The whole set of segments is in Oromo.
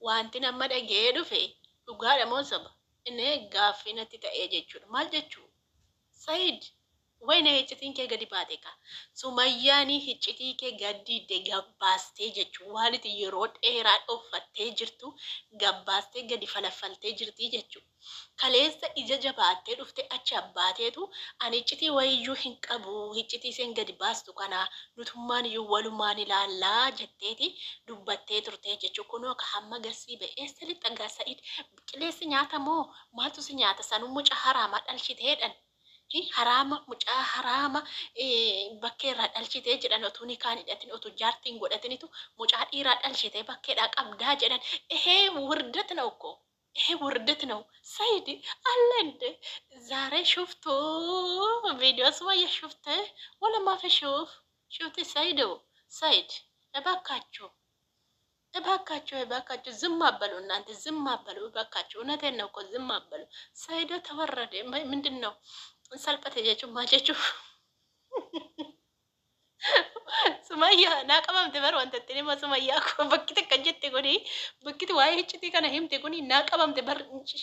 Wanti nama dhaga'ee dhufe dhugaadha moo soba? Inni gaaffii natti ta'ee jechuudha. Maal jechuu? Said, wayne iccitiin kee gadi baate ka. Sumayyaanii iccitii kee gadi gabbaastee jechuu, waan ati yeroo dheeraa dhoffattee jirtu gabbaastee gadi falaffaltee jirtii jechuu. Kaleessa ija jabaattee dhufte achi abbaateetu, ani iccitii wayiyyuu hin qabu, iccitii isheen gadi baastu kana nutummaan iyyuu walumaan ilaallaa jetteeti dubbattee turtee jechuu. Kunoo ka hamma garsii ba'e eessa lixxa gaa Sa'id? Qilleensi nyaata moo maaltu si nyaata? Sanuu mucaa haraamaa dhalchiteedhan. Haraama, mucaa haraama bakkee irraa dhalchitee jedhan. Otuu ni kaan hidhatin, otuu jaartiin godhatinitu mucaa dhiiraa dhalchitee bakkeedhaa qabdaa jedhan. Ehee, ውርደት ነው እኮ ይሄ፣ ውርደት ነው። ሰይድ አለ እንደ ዛሬ شفتو ቪዲዮ ሱመያ شفت ولا ما في شوف شفت ሰይዶ ሰይድ፣ እባካችሁ እባካችሁ እባካችሁ ዝም አበሉ። እናንተ ዝም አበሉ እባካችሁ። እውነቴን ነው እኮ፣ ዝም አበሉ። ሰይዶ ተወረደ። ምንድን ነው salphate jechuun maal jechuun? Sumayyaa naa qabamte bar, wanta itti dhimma Sumayyaa koo bakki takka jette kuni, bakkitti waa'ee iccitii kana himte kuni naa qabamte bar.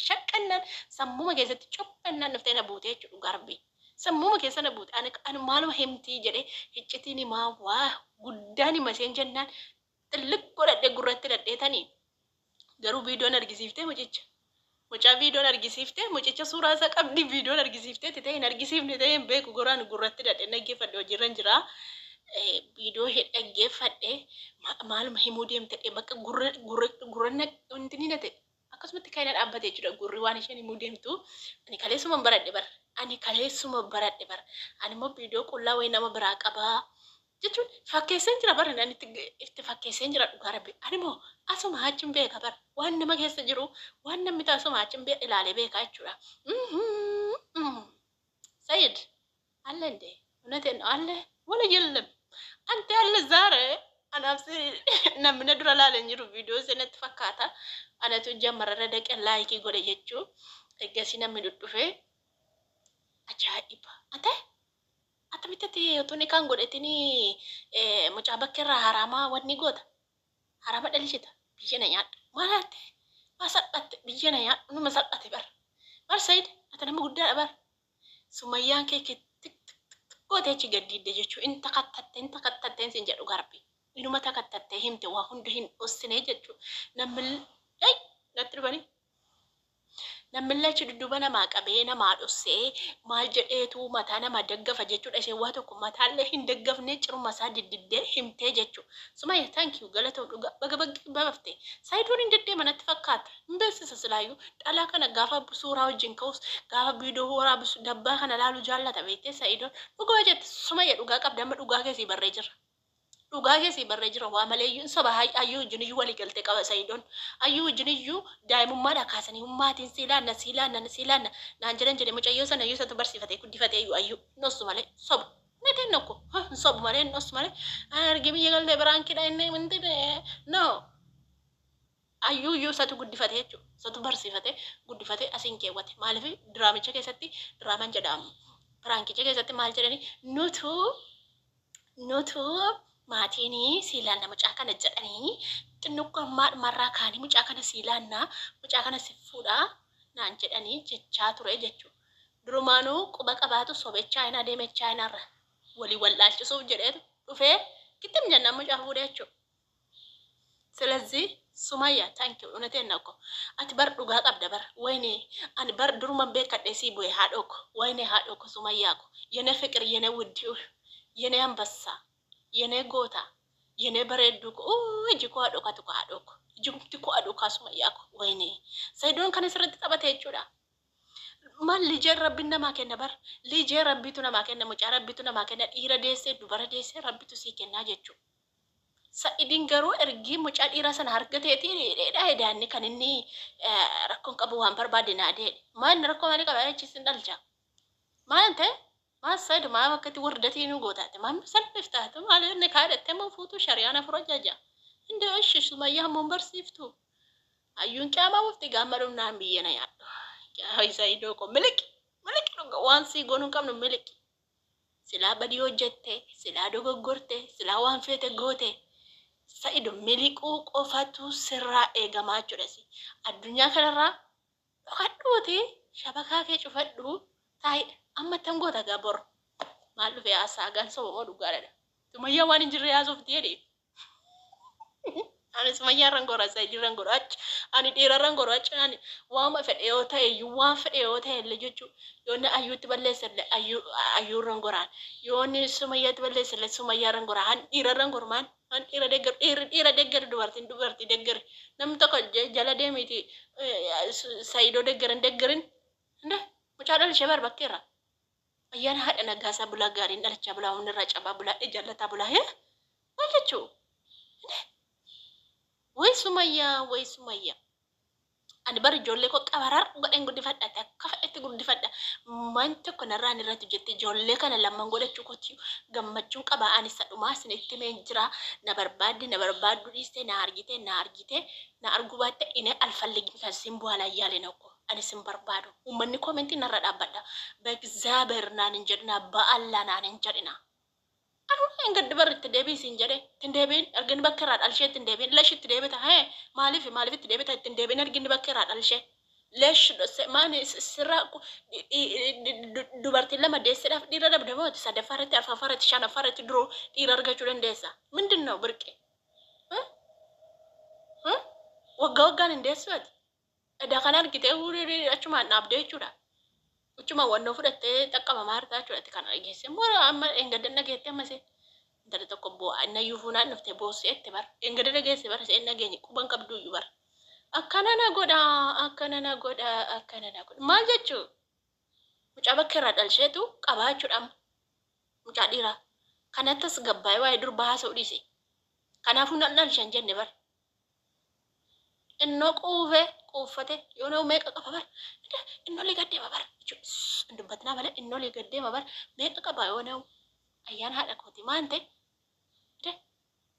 Shaqqannaan sammuma keessatti cophannaan dhuftee na buute jechuudha garbi. Sammuma keessa na buute. Ani maaluma himtii jedhee, iccitiin himaa waa guddaan hima isheen jennaan xilliq godhadhe gurratti dhadheetanii. Garuu viidiyoon argisiiftee mucicha. Mucaa viidiyoon argisiiftee, mucicha suuraa isaa qabdi, viidiyoon argisiiftee ta'e hin argisiifne ta'e hin beeku, goraan gurratti dhadhe dhaggeeffadhe, hojiirra hin jira. Viidiyoo ishee dhaggeeffadhe, maaluma himuu deemte bakka gurra gurra gurra wanti ni nate akkasumatti kan inni dhaabbate jechuudha gurri waan isheen himuu deemtu. Ani kaleessuma baradhe bar, ani kaleessuma baradhe bar. Ani immoo viidiyoo qullaa wayii nama biraa qabaa jechuun fakkeesseen jira bara, ani itti fakkeesseen jira dhugaa Rabbi. Ani immoo asuma achiin beeka bara, waan nama keessa jiru, waan namni taasuma achiin ilaalee beeka jechuudha. ሰይድ አለ እንዴ? እውነቴን ነው፣ አለ ወለ የለም? አንተ ያለ ዛሬ anaaf namni dura laalan jiru viidiyoo sanatti fakkaata. Anatu jammararra dhaqee like godhe jechuu. Eeggasii namni dhudhufe ajaa'iba. Ate attamitti ati otoo ni kan godhetini mucaa bakka irraa haraamaa wanni goota? Haraama dhalchita. Biyya na nyaadhu. Maal ate? Maa salphatte? Biyya na nyaadhu. Numa salphate bara. Maal Sayid? Ati nama guddaadha bara. Sumayyaan kee tik tik tik gootee achi gaddiidde jechuu. In takattatte, in takattatte sin jedhu garbi. Inuma takattatte himte, waa hunda hin dhossine jechuu. Namni natti dhufanii namni achi dudduuba namaa qabee namaa dhossee maal jedheetu mataa namaa daggafa jechuudha. Isheen waa tokko mataallee hin daggafne, ciruma isaa diddiddee himtee jechuudha. Sumayya, thank you, galatoo, dhugaa baga baggi babafte. Saayidoon hin deddeema natti fakkaata. Hin beeksisa silaayyuu dhalaa kana gaafa suuraa wajjin ka'us, gaafa viidiyoo waraabisu dabbaa kana laalu jaallata beektee Saayidoon. Dhugaa jette Sumayya, dhugaa qabda, amma dhugaa keessii barree jira. Dhugaa keessii barree jira, waa malee iyyuu soba. Ayyuu wajjin iyyuu walii galtee qaba Sayidoon. Ayyuu wajjin iyyuu daa'imummaadhaa kaasanii maatiin sii laanna, sii laanna, sii laanna naan jedhan jedhe. Mucayyoo sana iyyuu isatu barsiifatee guddifatee iyyuu ayyuu nossu malee soba. Neteen nokko hin sobu malee, hin malee argee biyya galtee biraankidha inni wanti no ayyuu iyyuu isatu guddifate jechuudha. Isatu barsiifatee guddifatee asiin keewwate. Maaliif diraamicha keessatti, diraamaan jedhamu prankicha keessatti maal jedhani, nutu maatiin sii laanna mucaa kana jedhanii, xinnukko ammaa kaanii mucaa kana sii laannaa, mucaa kana si fuudhaa naan jedhanii jechaa ture jechuudha. Durumaanuu quba qabaatu sobee Chaayinaa deeme, Chaayinaarra walii wallaalchisuuf jedheetu dhufee gittim jennaan mucaa fuudhee jechuudha. ስለዚህ ሱማያ, thank you, እውነቴን ነው እኮ፣ ati bar dhugaa qabda bar. ወይኔ ani bar duruma beekadhe sii bu'e haadhoo ko. ወይኔ haadhoo ko, ሱማያ ko, የኔ ፍቅር፣ የኔ ውድ፣ የኔ አንበሳ፣ የኔ ጎታ፣ የኔ bareedduu ko, iji koo haadhoo ko, haadhoo ko, iji koo haadhoo kaa, Sumayyaa ko. ወይኔ Sayidoon kana sirratti taphate jechuudha. Maal lijeen rabbiin namaa kenna bar, lijee rabbitu namaa kenna, mucaa rabbitu namaa kenna, dhiira deessee dubara deessee rabbitu sii kennaa jechuudha. Sa'idiin garuu ergii mucaa dhiiraa sana argateeti dheedhaa edaanni kan inni rakkoon qabu waan barbaade naa deedhe. Maal rakkoo maalii qaba? Achi sin dhalcha. Maal ta'e? Maal Sa'idu, maal akkatti wardatii nu gootaate? Maal salphiftaate? Maal inni kaadhattee moo fuutu shari'aan afur ajaja? Inde ishi Sumayyaa ammoo barsiiftu. Ayyuun qiyaamaa mufti gaamma dhumnaan biyya na yaaddu. Sa'idoo ko, miliqi miliqi, dhuga waan sii goonuu hin qabnu, miliqi. Silaa badii hojjette, silaa dogoggorte, silaa waan feete goote. Sa'ido miliquu qofatu sirraa eegamaa jechuudha si. Addunyaa kanarraa dhokadhuuti shabakaa kee cufadhu taa'i amma attam goota gaa bor maal dhufe haasaa gaan soba moo dhugaadha. Sumayyaa waan hin jirre haasofti jedhe. Ani sumayyaa irran gora Said irran gora achi ani dhiira irran gora achi ani waama fedhe yoo ta'e iyyuu waan fedhe yoo ta'e illee jechuu yoo inni ayyuutti balleesse illee ayyuu ayyuu irran goraan yoo inni sumayyaatti balleesse illee sumayyaa irran gora an dhiira irran gormaan an dhiira deeggaru dhiirri dhiira deeggaru dubartiin dubartii deeggari namni tokko jala deemiiti Saidoo deeggarin deeggarin inde mucaa dhalshee bar bakkeerra ayyaana haadha nagaasaa bulaa gaariin dhalachaa bulaa humni irraa cabaa bulaa ijallataa bulaa hee maal jechuu Way sumayyaa way sumayyaa. Ani bar ijoollee koo qabarar godheen guddifadha akka fedhetti guddifadha. Waan tokko narraan irratti jette ijoollee kana lamman godhachuu kooti gammachuun qaba. Ani sadhumaa isinitti himeen jira. Na barbaadde na barbaaddu dhiiste na argite na argite na arguu baatte ine alfalligni kan sin bu'aa yaale na ko. Ani sin barbaadu. Uummanni koomentii narra dhaabbadha. Beegzaaber naan hin jedhina ba'allaa naan hin jedhina. Anuu dheengadda bar itti deebi'i siin jedhe itti hin deebi'in erga inni bakka irraa dhalshee itti hin deebi'in lesh itti deebita hee maaliif maaliif itti deebita itti hin deebi'in erga inni bakka irraa dhalshee lesh maani sirraa dubartiin lama deessedhaaf dhiira dhabde mooti sadaffaa irratti arfaffaa irratti shanaffaa irratti duruu dhiira argachuu dandeessa mindin ነው ብርቄ waggaa waggaan hin deessu ati Edaa kana argitee achumaan dhaabdee jechuudha. Achumaan wannoo fudhattee xaqqabamaa jirta jechuudha. Ati kana dhageesse immoo amma dheengadda dhageette amma ishee intala tokko boo'a innayyuu fuunaan dhuftee boossee itti bara. Dheengadda dhageesse bara isheen dhageenye quban qabduyyuu bara. Akkana na godha akkana na godha akkana na godha maal jechuu mucaa bakka irraa dhalsheetu qabaa jechuudha amma mucaa dhiiraa. Kanattas gabbaa'ee waa'ee durbaa haasa'u dhiise. Kanaafuu nan dhalshan jenne bara. Innoo quufe quuffate yoo na'u meeqa qaba bar innoo olii gad deema bar hin dubbatinaa malee innoo olii gad deema bar meeqa qaba yoo na'u ayyaana haadha kooti maan ta'e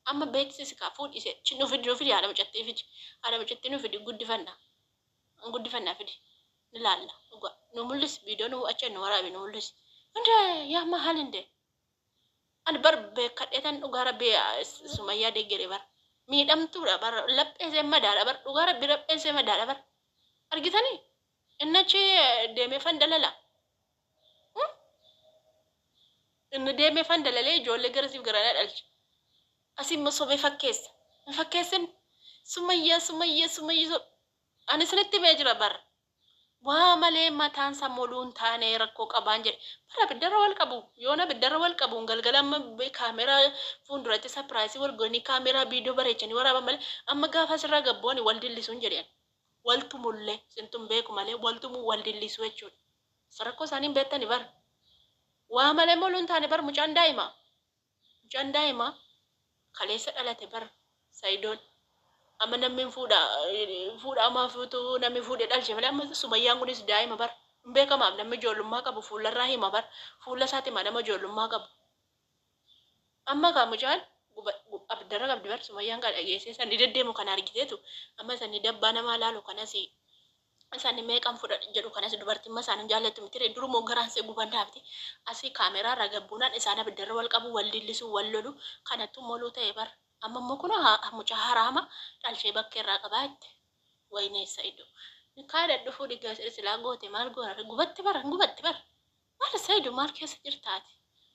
amma beeksisi kaa fuudhise nu fidi nu fidi haadha mucattii fidi haadha mucattii nu fidi guddifanna guddifannaa fidi ni laalla dhugaa nu mul'isi viidiyoo nu achi nu waraabi nu mul'isi hundee yaa maal hindee Ani bar beekadheetan dhugaa rabbi sumayyaa deggere bar. Miidhamtuudha bar lapheen ishee madaadha bar dhugaa rabbi lapheen ishee madaadha bar. Argitanii? Inni achi deemee fandalala. Inni deemee fandalalee ijoollee garasiif garanaa dhalche. Asii immoo sobee fakkeessa. Hin fakkeessin. Sumayyaa sumayyaa sumayyaa. Ani isinitti himee jira bar. Waa malee mataan isaa moluu hin taane rakkoo qabaan jedhe. Bara abiddarra wal qabu. Yoon abiddarra wal qabuun galgala amma kaameraa fuulduratti sapiraayisii wal godhanii kaameraa viidiyoo bareechanii waraaban malee amma gaafa asirraa gabbooni wal dillisuun jedhe ani. Wal tumullee sintu hin beeku malee wal tumuu wal dillisuu jechuudha. Rakkoo isaanii hin beektani bara. Waa malee moluu hin taane bar mucaan daa'ima. Mucaan daa'ima kaleessa dhalate bar Sayidoon. Amma namni fuudha fuudha amma fuutu namni fuudhee dhalche malee amma Sumayyaan kunis daa'ima bar. Hin beekamaaf namni ijoollummaa qabu fuullarraa hima bar. Fuula isaati hima nama ijoollummaa qabu. Amma kaa mucaan abiddarra qabdi bar Sumayyaan kaa dhageessee sanni deddeemu kana argiteetu amma sanni dabbaa namaa laalu kanas Isani meeqan fudhadha jedhu kanas dubartimma isaan hin jaallattu mitire durumoo garaan see gubannaafti asii kaameraa irraa gabbuunaan isaan abiddarra wal qabu wal dillisu wal lolu kanattu moluu ta'e bar amma immoo kunoo mucaa haraama dhalchee bakkee irraa qabaa jette waynee sa'ido nikaa hidhadhu fuudhi silaa goote maal goona gubatti bar hin gubatti bar Maal saido maal keessa jirta ati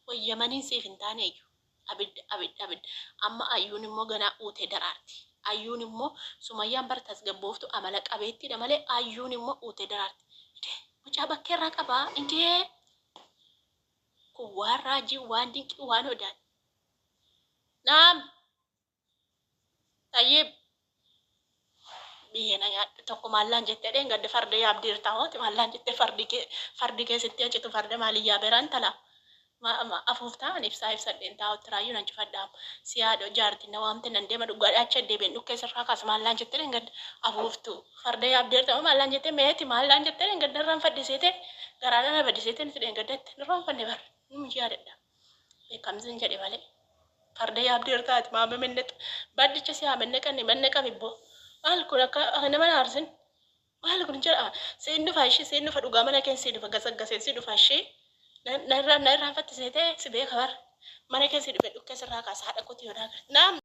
way yamaniin siif hin taaneeyyu abidda abidda abidda amma ayyuun immoo ganaa uutee daraarti ayyuun immoo sumayyaan bar tasgabbooftu amala qabeettiidha malee ayyuun immoo uutee daraarti indee mucaa bakkee irraa qabaa indee kun waan raajii waan dinqii waan odaati naam Tayyib biyya na nyaadhu tokko maallaan jettee dheengadde farda yaabdeerta hooti maallaan jettee fardi kee fardi kee sitti acitu farda maalii yaaberaan tala afuuftaa ani ibsaa ibsadheen taa'utti raayyuu nan cufadhaam si haadho jaartiin na waamte nan deema dhugaa dhaacha deebiin dhukkee sirraa kaasa maallaan jettee dheengadde afuuftu farda yaabdeerta maallaan jettee meeti maallaan jettee dheengadde irraan faddiseete garaa na faddiseete nuti dheengaddetti irraan fanne bar nu yaadadha beekamsin jedhe malee. Farda yaabdeerta ati maa memennexa baddicha si haa menneqanni menneqami bbo maal kun akka nama na aarsin maal kun jedha siin dhufa ishii siin dhufa dhugaa mana keen sii dhufa gasaggaseen sii dhufa ishii na irraa na irraanfatti seetee si beeka bar mana keen sii dhufe dhukkee sirraa kaasa haadha kooti yoo naa naam.